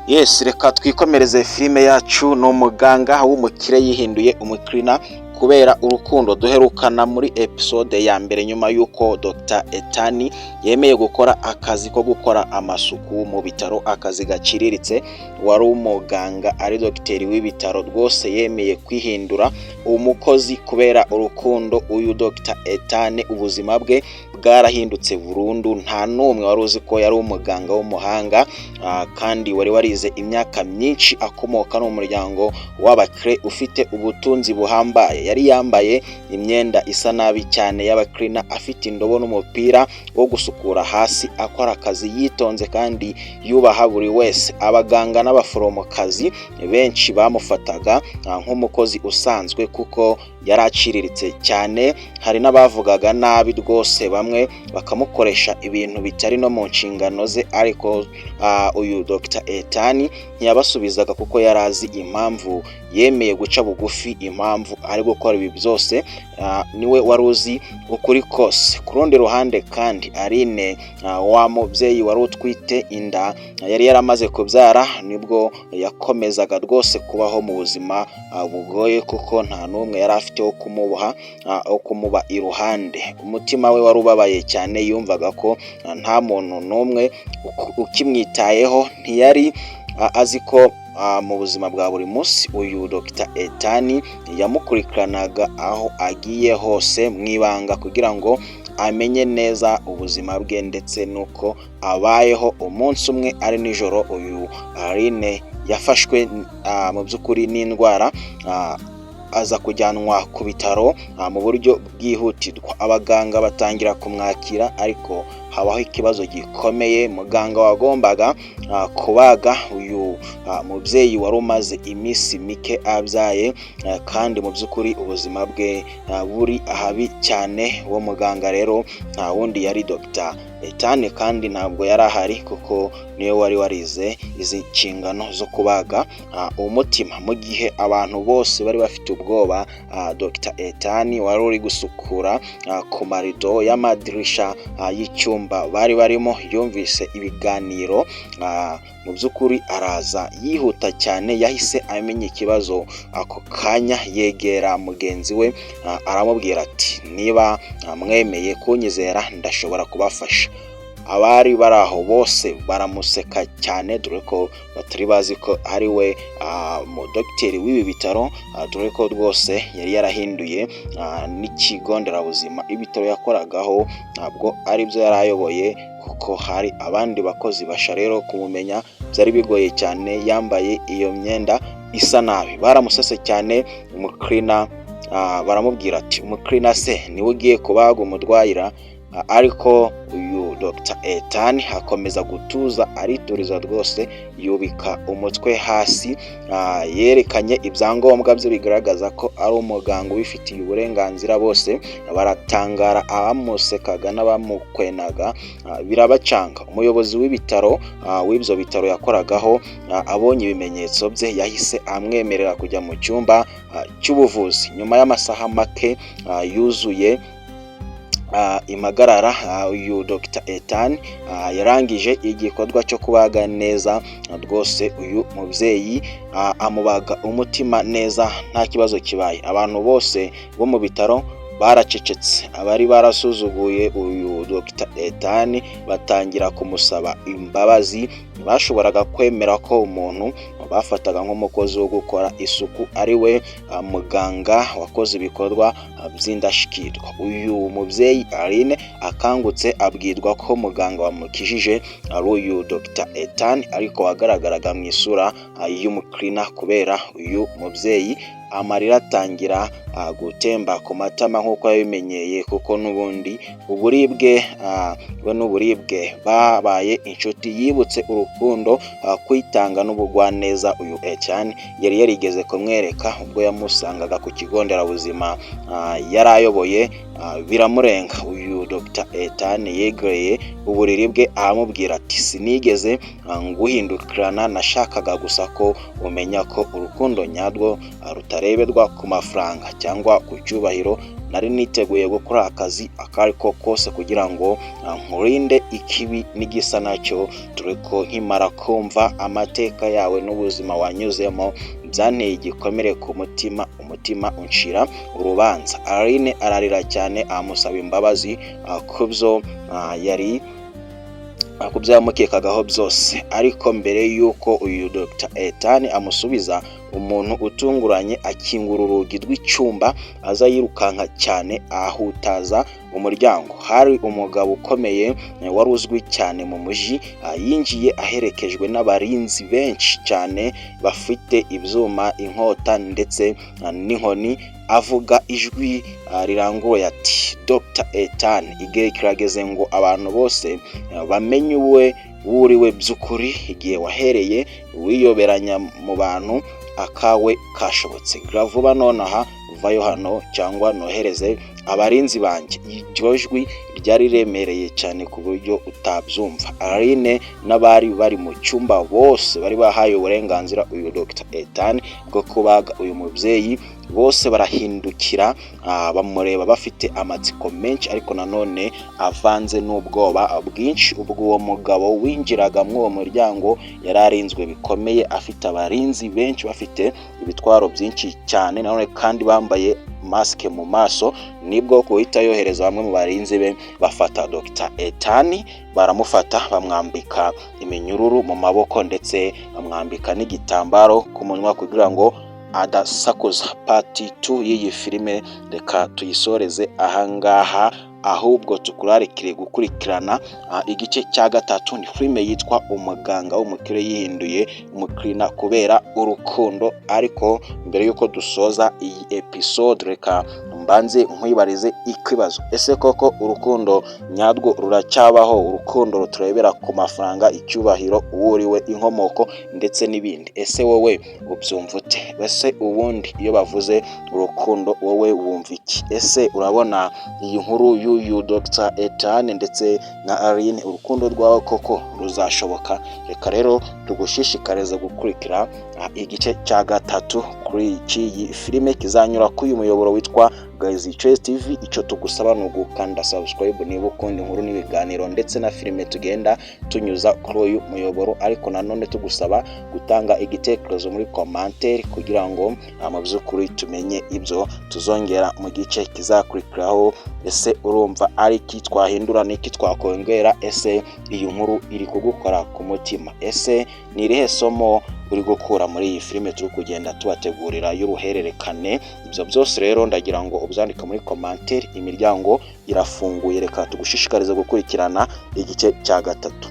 Yes, reka twikomereze filime yacu. Ni umuganga w'umukire yihinduye umucleaner kubera urukundo. Duherukana muri episode ya mbere nyuma y'uko Dr Etani yemeye gukora akazi ko gukora amasuku mu bitaro, akazi gaciriritse. Wari umuganga, ari dogiteri w'ibitaro, rwose yemeye kwihindura umukozi kubera urukundo. Uyu Dr Etani ubuzima bwe bwarahindutse burundu. Nta n'umwe wari uzi ko yari umuganga w'umuhanga kandi wari warize imyaka myinshi, akomoka no mu muryango w'abakire ufite ubutunzi buhambaye. Yari yambaye imyenda isa nabi cyane y'abacleaner, afite indobo n'umupira wo gusukura hasi, akora akazi yitonze kandi yubaha buri wese. Abaganga n'abaforomokazi benshi bamufataga nk'umukozi usanzwe kuko yari aciriritse cyane. Hari n'abavugaga nabi rwose, bamwe bakamukoresha ibintu bitari no mu nshingano ze, ariko uyu Dr Etani ntiyabasubizaga kuko yari azi impamvu yemeye guca bugufi, impamvu ari gukora ibi byose. Niwe wari uzi ukuri kose. Ku rundi ruhande kandi, Aline, wa mubyeyi wari utwite inda yari yaramaze kubyara, nibwo yakomezaga rwose kubaho mu buzima bugoye kuko nta n'umwe yari afite wo kumuboha, wo kumuba iruhande. Umutima we wari ubabaye cyane, yumvaga ko nta muntu n'umwe ukimwitayeho. Ntiyari azi ko mu buzima bwa buri munsi uyu Dr Etani yamukurikiranaga aho agiye hose mu ibanga kugira ngo amenye neza ubuzima bwe ndetse n'uko abayeho. Umunsi umwe ari nijoro, uyu Aline yafashwe mu by'ukuri n'indwara, aza kujyanwa ku bitaro mu buryo bwihutirwa. Abaganga batangira kumwakira, ariko habaho ikibazo gikomeye. Muganga wagombaga kubaga uyu mubyeyi wari umaze iminsi mike abyaye kandi mu by'ukuri ubuzima bwe buri ahabi cyane, uwo muganga rero nta wundi yari Dr Etani, kandi ntabwo yari ahari kuko niwe wari warize izi nshingano zo kubaga umutima. Mu gihe abantu bose bari bafite ubwoba, Dr Etani wari uri gusukura ku marido y'amadirisha y'icyumba bari barimo yumvise ibiganiro. Mu by'ukuri araza yihuta cyane, yahise amenya ikibazo ako kanya, yegera mugenzi we aramubwira ati: "Niba mwemeye kunyizera, ndashobora kubafasha." Abari bari aho bose baramuseka cyane, dore ko batari bazi ko ari we mudogiteri w'ibi bitaro, dore ko rwose yari yarahinduye n'ikigo nderabuzima. Ibitaro yakoragaho ntabwo aribyo yari ayoboye kuko hari abandi bakozi basha. Rero kumumenya byari bigoye cyane yambaye iyo myenda isa nabi. Baramusetse cyane. Umucleaner baramubwira ati: "Umucleaner se niwe ugiye kubaga umurwayira?" Ariko uyu Dr Etani akomeza gutuza, arituriza rwose, yubika umutwe hasi, yerekanye ibyangombwa bye bigaragaza ko ari umuganga ubifitiye uburenganzira. Bose baratangara, abamusekaga n'abamukwenaga birabacanga. Umuyobozi w'ibitaro, w'ibyo bitaro yakoragaho, abonye ibimenyetso bye, yahise amwemerera kujya mu cyumba cy'ubuvuzi. Nyuma y'amasaha make yuzuye impagarara, uyu Dr Etani yarangije igikorwa cyo kubaga neza rwose uyu mubyeyi, amubaga umutima neza nta kibazo kibaye. Abantu bose bo mu bitaro baracecetse. Abari barasuzuguye uyu Dr Etani batangira kumusaba imbabazi. Ntibashoboraga kwemera ko umuntu bafataga nk'umukozi wo gukora isuku ari we muganga wakoze ibikorwa by'indashyikirwa. Uyu mubyeyi Aline akangutse abwirwa ko muganga wamukijije ari uyu Dr Etani, ariko wagaragaraga mu isura y'umucleaner. Kubera uyu mubyeyi, amarira atangira gutemba ku matama nk'uko yabimenyeye, kuko n'ubundi uburibwe we n'uburibwe babaye inshuti. Yibutse urukundo, kwitanga n'ubugwaneza uyu Etani yari yarigeze kumwereka ubwo yamusangaga ku kigo nderabuzima yari ayoboye, biramurenga. Uyu Dr Etani yegereye uburiri bwe aramubwira ati: "Sinigeze nguhindukirana, nashakaga gusa ko umenya ko urukundo nyarwo rutarebera. rutareberwa ku mafaranga cyangwa ku cyubahiro. Nari niteguye gukora akazi ako ari ko kose kugira ngo nkurinde ikibi n'igisa nacyo, dore ko nkimara kumva amateka yawe n'ubuzima wanyuzemo byanteye igikomere ku mutima, umutima uncira urubanza." Aline ararira cyane, amusaba imbabazi ku byo yari ku byo yamukekagaho byose. Ariko mbere y'uko uyu Dr Ethan amusubiza, umuntu utunguranye akingura urugi rw'icyumba, aza yirukanka cyane, ahutaza umuryango. Hari umugabo ukomeye wari uzwi cyane mu mujyi. Yinjiye aherekejwe n'abarinzi benshi cyane bafite ibyuma, inkota ndetse n'inkoni. Avuga ijwi riranguruye ati: "Dr Ethan, igihe kirageze ngo abantu bose bamenye uwe wuriwe by'ukuri. Igihe wahereye wiyoberanya mu bantu, akawe kashobotse. Gira vuba nonaha, vayo hano cyangwa nohereze abarinzi banjye." Iryo jwi ryari riremereye cyane ku buryo utabyumva. Aline n'abari bari mu cyumba bose bari bahaye uburenganzira uyu Dr Ethan bwo kubaga uyu mubyeyi, bose barahindukira bamureba bafite amatsiko menshi, ariko nanone avanze n'ubwoba bwinshi. Ubwo uwo mugabo winjiraga muri uwo muryango yari arinzwe bikomeye, afite abarinzi benshi bafite ibitwaro byinshi cyane, nanone kandi bambaye masike mu maso. Nibwo guhita yohereza bamwe mu barinzi be, bafata Dr Ethan, baramufata bamwambika iminyururu mu maboko, ndetse bamwambika n'igitambaro ku munwa kugira ngo adasakuza. Part 2 y'iyi filime reka tuyisoreze ahangaha, ahubwo tukurarikire gukurikirana igice cya gatatu. Ni filime yitwa "Umuganga w'Umukire Yihinduye Umukirina Kubera Urukundo". Ariko mbere y'uko dusoza iyi episode, reka mbanze nkwibarize ikibazo: ese koko urukundo nyarwo ruracyabaho? Urukundo ruturebera ku mafaranga, icyubahiro, uwo uriwe, inkomoko ndetse n'ibindi. Ese wowe ubyumva ute? Ese ubundi iyo bavuze urukundo wowe wumva iki? Ese urabona iyi nkuru y'uyu Dr Ethan ndetse na Aline, urukundo rwawe koko ruzashoboka? Reka rero tugushishikarize gukurikira igice cya gatatu kuri iyi filime kizanyura kuri uyu muyoboro witwa Guys Choice TV. Icyo tugusaba ni ugukanda subscribe niba ukunda inkuru n'ibiganiro ndetse na filime tugenda tunyuza kuri uyu muyoboro, ariko nanone tugusaba gutanga igitekerezo muri commentaire kugira ngo mu by'ukuri tumenye ibyo tuzongera mu gice kizakurikiraho. Ese urumva ari iki twahindura n'iki twakongera? Ese iyi nkuru iri kugukora ku mutima? Ese ni irihe somo uri gukura muri iyi filime turi kugenda tubategurira y'uruhererekane? Ibyo byose rero ndagira ngo ubyandike muri commentaire, imiryango irafunguye. Reka tugushishikarize gukurikirana igice cya gatatu.